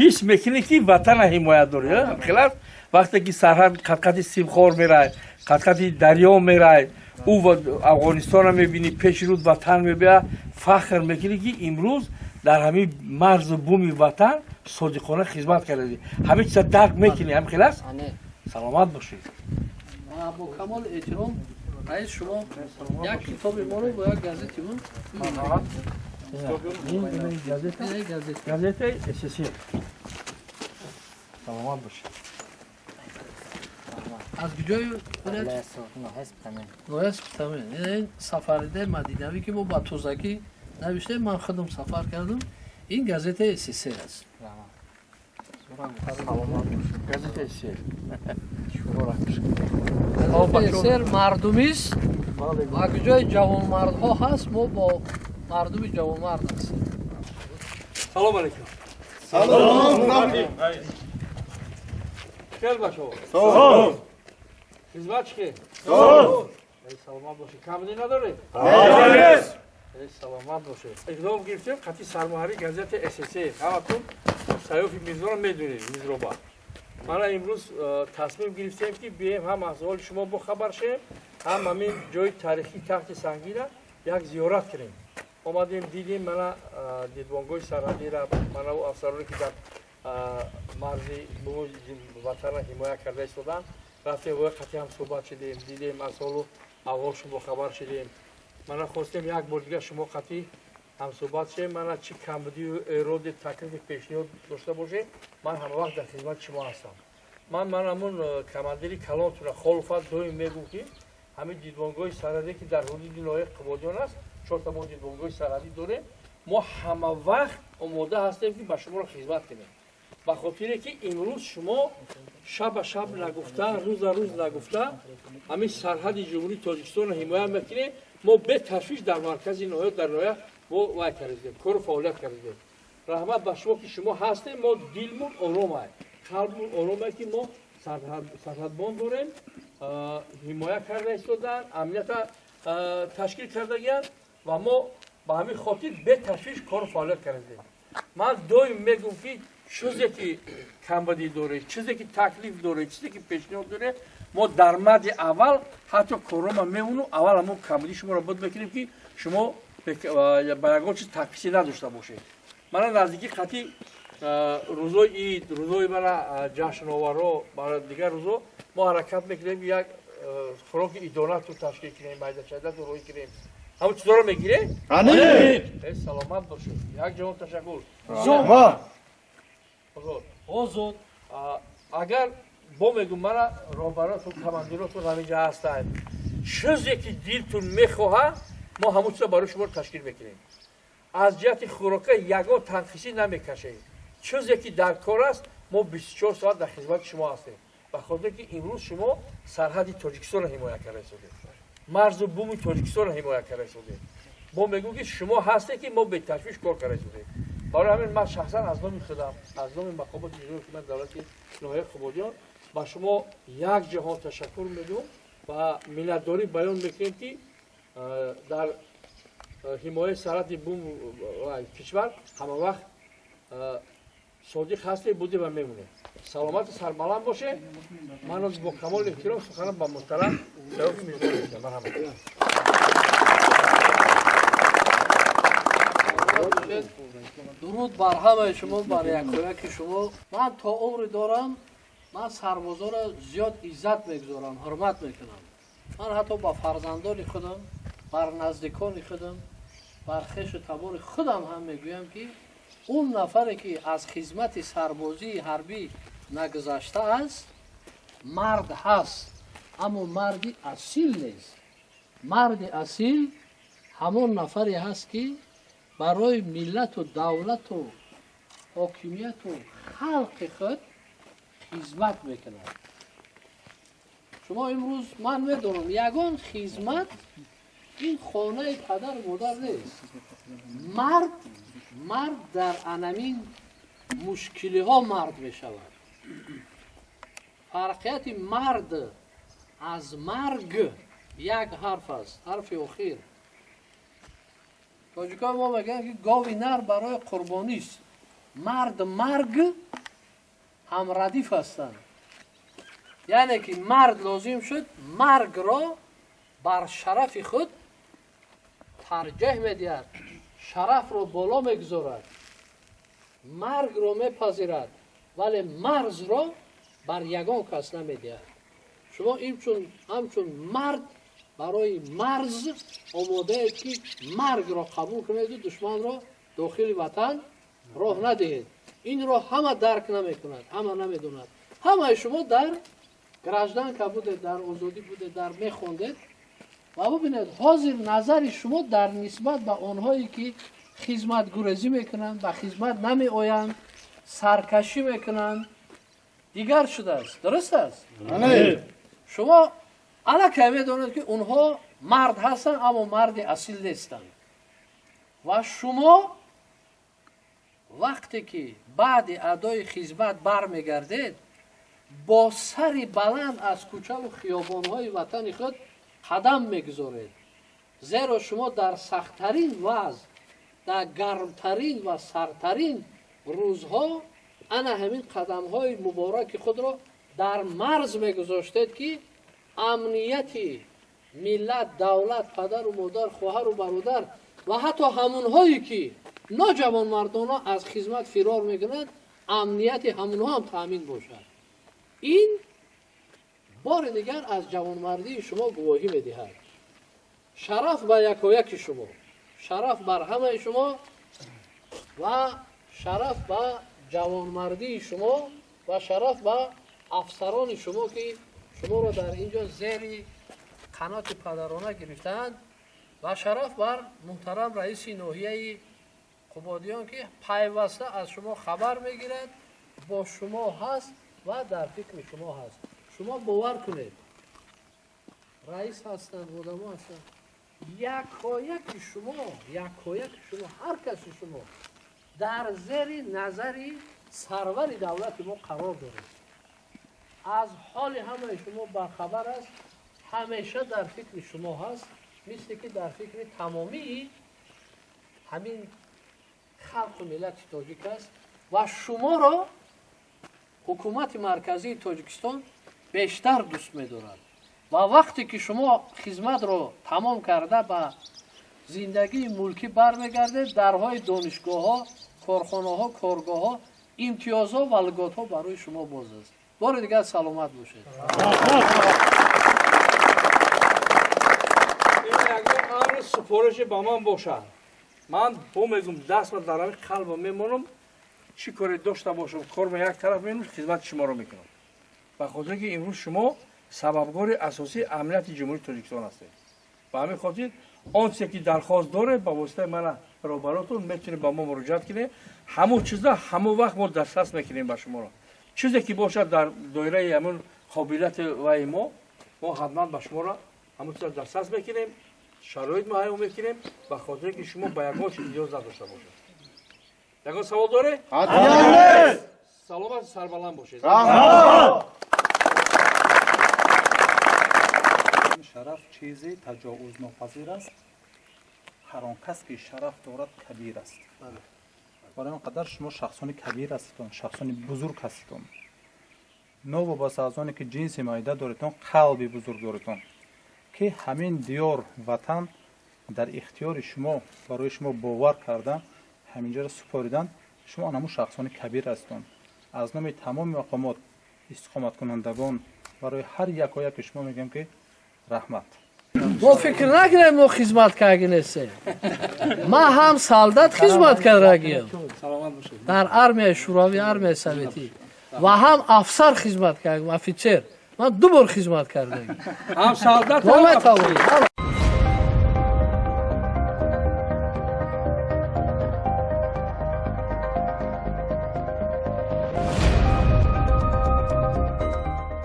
Ҳис мекунӣ, ки ватана ҳимоят дорӣ. Хилаф вақте ки сарҳад қадқади Симхор мерай, қадқади дарё мерай, ӯ Афғонистонро мебинӣ, пеши рӯз ватан мебия, фахр мекунӣ, ки имрӯз дар ҳамин марзу буми ватан содиқона хизмат кардадӣ. Ҳамин чиза дарк мекунӣ, ҳам хел аст? Саломат бошед. Бо камоли эҳтиром, раис, шумо як китоби моро бо як газети мо. Газетаи СССР. Саломат бошед. Аз куҷои? Ноҳияи Спитамен. Ин сафаридаи мадинавӣ, ки мо ба тозагӣ навиштем, ман худам сафар кардам. Ин газетаи СССР аст. Газетаи СССР. Газетаи СССР мардумист ва куҷои ҷавонмардҳо ҳаст, мо бо мардуми ҷавонмард ҳастем. Салом алейкум. Салом. Хел башо. Салом. Хизмат чӣ? Салом. Саломат бошед. Камбудӣ надоред? Нест. Саломат бошед. Иқдом гирифтем қати сармуҳаррири газетаи СССР. Ҳаматун Саёфи Мирзоро медонед, Мизроба. Мана имрӯз тасмим гирифтем, ки бием, ҳам аз ҳоли шумо бохабар шем, ҳам ҳамин ҷои таърихии Тахти Сангина як зиёрат кунем. Омадем, дидем, мана дидбонгоҳи сарҳадира, мана ӯ афсароне, ки дар марзи ватанро ҳимоя карда истоданд. Рафтем, воя қати ҳам суҳбат шудем, дидем, аз ҳолу аҳволшон бохабар шудем. Мана хостем як бор дигар шумо қатӣ ҳамсӯҳбат шем. Мана чӣ камбудию эроди, таклифи, пешниҳод дошта бошем, ман ҳамавақт дар хизмати шумо ҳастам. Ман ҳамун командири калонтуна Холуфат доим мегӯм, ки ҳамин дидбонгоҳи сарҳадӣ, ки дар ҳудуди ноҳияи Қубодиён аст, чорта мо дидбонгоҳи сарҳадӣ дорем, мо ҳама вақт омода ҳастем, ки ба шуморо хизмат кунем, ба хотире ки имрӯз шумо шаба шаб нагуфта, рӯза рӯз нагуфта ҳамин сарҳади Ҷумҳурии Тоҷикистонро ҳимоя мекунем. Мо беташвиш дар маркази ноҳия, дар ноҳия мо вай кардем, кору фаъолият кардем. Раҳмат ба шумо, ки шумо ҳастем. Мо дилмун оромай, қалбмун оромай, ки мо сарҳадбон дорем, ҳимоя карда истодаанд, амнията ташкил кардагианд ва мо ба ҳамин хотир беташвиш кору фаъолият кардем. Ман доим мегӯм, ки чизе ки камбадӣ доред, чизе ки таклиф доред, чизе ки пешниҳод доред, мо дар мадди аввал ҳатто корома мемону, аввал ҳамон камбудӣ шуморо буд мекунем, ки шумо ба ягон чиз танқисӣ надошта бошед. Мана наздикӣ қати рӯзои ид, рӯзои мана ҷашноварро, дигар рӯзо мо ҳаракат мекунем, як хӯроки идонату ташкил кунем, майдачайдату рӯй кунем. Ҳамон чизоро мегирем. Саломат бошед. Як ҷаҳон ташаккур. Озод, озод. Агар бо мегӯм, мана роҳбаротун, командиротун ҳаминҷа ҳастанд, чизе ки дилтун мехоҳад, мо ҳамон чизо барои шумо ташкил мекунем. Аз ҷиҳати хӯрока ягон танқисӣ намекашем. Чизе ки дар кор аст, мо 24 соат дар хизмати шумо ҳастем, ба хотире ки имрӯз шумо сарҳади Тоҷикистонро ҳимоя карда истодед, марзу буми Тоҷикистонро ҳимоя карда истодед. Мо мегӯем, ки шумо ҳастед, ки мо беташвиш кор карда истодем. Барои ҳамин ман шахсан аз номи худам, аз номи мақомоти иҷрои ҳукумати давлати ноҳияи Қубодиён ба шумо як ҷаҳон ташаккур мегӯм ва миннатдорӣ баён мекунем, ки дар ҳимояи сарҳади бум кишвар ҳамавақт содиқ ҳастем, будем ва мемонем. Саломату сарбаланд бошед. Ман бо камоли эҳтиром суханам ба муҳтарам Саёфи Мирзо мерасонам. Марҳамат. Дуруд бар ҳамаи шумо, бар якояки шумо. Ман то умре дорам, ман сарбозоро зиёд иззат мегузорам, ҳурмат мекунам. Ман ҳатто ба фарзандони худам, бар наздикони худам, бар хешу табори худам ҳам мегӯям, ки он нафаре, ки аз хизмати сарбозии ҳарбӣ нагузаштааст, мард ҳаст, аммо марди асил нест. Марди асил ҳамон нафаре ҳаст, ки барои миллату давлату ҳокимияту халқи худ хизмат мекунад. Шумо имрӯз, ман медонам, ягон хизмат ин хонаи падару модар нест. Мард дар анамин мушкилиҳо мард мешавад. Фарқияти мард аз марг як ҳарф аст, ҳарфи охир. Тоҷикои мо мегӯянд, ки гови нар барои қурбонист. Мард марг ҳамрадиф ҳастанд. Яъне ки мард лозим шуд маргро бар шарафи худ тарҷеҳ медиҳад, шарафро боло мегузорад, маргро мепазирад, вале марзро бар ягон кас намедиҳад. Шумо ҳамчун мард барои марз омодаед, ки маргро қабул кунеду душманро дохили ватан роҳ надиҳед. Инро ҳама дарк намекунад, ҳама намедонад. Ҳамаи шумо дар гражданка будед, дар озодӣ будед, дар мехондед ва бубинед, ҳозир назари шумо дар нисбат ба онҳое, ки хизматгурезӣ мекунанд, ба хизмат намеоянд, саркашӣ мекунанд, дигар шудааст. Дуруст аст? Шумо аллакай медонед, ки онҳо мард ҳастанд, аммо марди асил нестанд. Ва шумо вақте ки баъди адои хизмат бармегардед, бо сари баланд аз кӯчаву хиёбонҳои ватани худ қадам мегузоред, зеро шумо дар сахттарин вазъ, дар гармтарин ва сардтарин рӯзҳо ана ҳамин қадамҳои мубораки худро дар марз мегузоштед, ки амнияти миллат, давлат, падару модар, хоҳару бародар ва ҳатто ҳамонҳое, ки ноҷавонмардона аз хизмат фирор мекунанд, амнияти ҳамонҳо ҳам таъмин бошад. Ин бори дигар аз ҷавонмардии шумо гувоҳӣ медиҳад. Шараф ба якояки шумо, шараф бар ҳамаи шумо ва шараф ба ҷавонмардии шумо ва шараф ба афсарони шумо, ки шуморо дар ин ҷо зери қаноти падарона гирифтаанд, ва шараф бар муҳтарам раиси ноҳияи Қубодиён, ки пайваста аз шумо хабар мегирад, бо шумо ҳаст ва дар фикри шумо ҳаст. Шумо бовар кунед, раис ҳастанд, одамо ҳастанд, якояки шумо, якояки шумо, ҳар каси шумо дар зери назари сарвари давлати мо қарор доред. Аз ҳоли ҳамаи шумо бархабар аст, ҳамеша дар фикри шумо ҳаст, мисле ки дар фикри тамомии ҳамин халқу миллати тоҷик аст. Ва шуморо ҳукумати марказии Тоҷикистон бештар дӯст медорад. Ва вақте ки шумо хизматро тамом карда, ба зиндагии мулкӣ бармегардед, дарҳои донишгоҳҳо, корхонаҳо, коргоҳҳо, имтиёзҳо ва льготҳо барои шумо боз аст. Бори дигар саломат бошед. Амри супорише ба ман бошад, ман бо мегум, даст ба дар ҳамин қалбам мемонам. Чӣ коре дошта бошам, корма як тараф менам, хизмати шуморо мекунам, ба хотире ки имрӯз шумо сабабгори асосии амнияти Ҷумҳурии Тоҷикистон ҳастед. Ба ҳамин хотир он чизе ки дархост доред, ба воситаи мана роҳбаротон метавонед ба мо муроҷиат кунед. Ҳамон чиза ҳамон вақт мо дастрас мекунем ба шуморо. Чизе ки бошад дар доираи ҳамон қобилияти ваи мо, мо ҳатман ба шуморо ҳамон чиза дастрас мекунем, шароит муҳайё мекунем, ба хотире ки шумо ба ягон чиз ниёз надошта бошед. Ягон савол доред? Саломат, сарбаланд бошед. Шараф чизи таҷовузнопазир аст. Ҳар он кас ки шараф дорад, кабир аст. Барои он қадар шумо шахсони кабир ҳастедон, шахсони бузург ҳастедон. Новобаста аз оне ки ҷинси майда доредон, қалби бузург доредон, ки ҳамин диёр, ватан дар ихтиёри шумо, барои шумо бовар кардан, ҳаминҷоро супоридан, шумо ан ҳамун шахсони кабир ҳастедон. Аз номи тамоми мақомот, истиқоматкунандагон, барои ҳар якояки шумо мегӯям, ки раҳмат. Мо фикр накунем, мо хизмат карги нестем. Ман ҳам солдат хизмат кардагиям дар армияи Шӯравӣ, армияи Советӣ, ва ҳам афсар хизмат кардам, офитсер. Ман ду бор хизмат кардагим. Ҳам солдат. Мо метавонем.